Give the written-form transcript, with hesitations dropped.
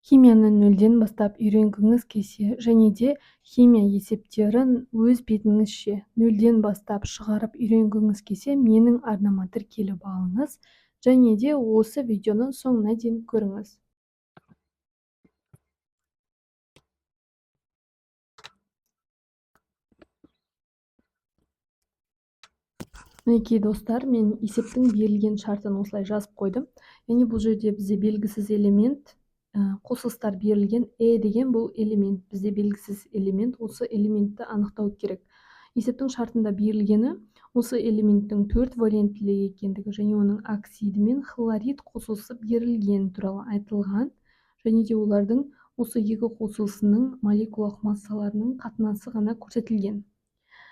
Химияны нөлден бастап үйренгіңіз келсе және де химия есептерін өз бетіңізше нөлден бастап шығарып үйренгіңіз келсе, менің арнама тіркеліп алыңыз және де осы видеоны соңына дейін көріңіз. Мінекей, достар, мен есептің берілген шартын осылай жазып қойдым. Яғни бұл жерде бізде белгісіз элемент, қосылыстар берілген. Э деген бұл элемент, бізде белгісіз элемент, осы элементті анықтау керек. Есептің шартында берілгені осы элементтің 4 валенттілігі екендігі және оның оксиді мен хлорид қосылысы берілген туралы айтылған, және де олардың осы екі қосылысының молекулалық массаларының қатынасы ғана көрсетілген.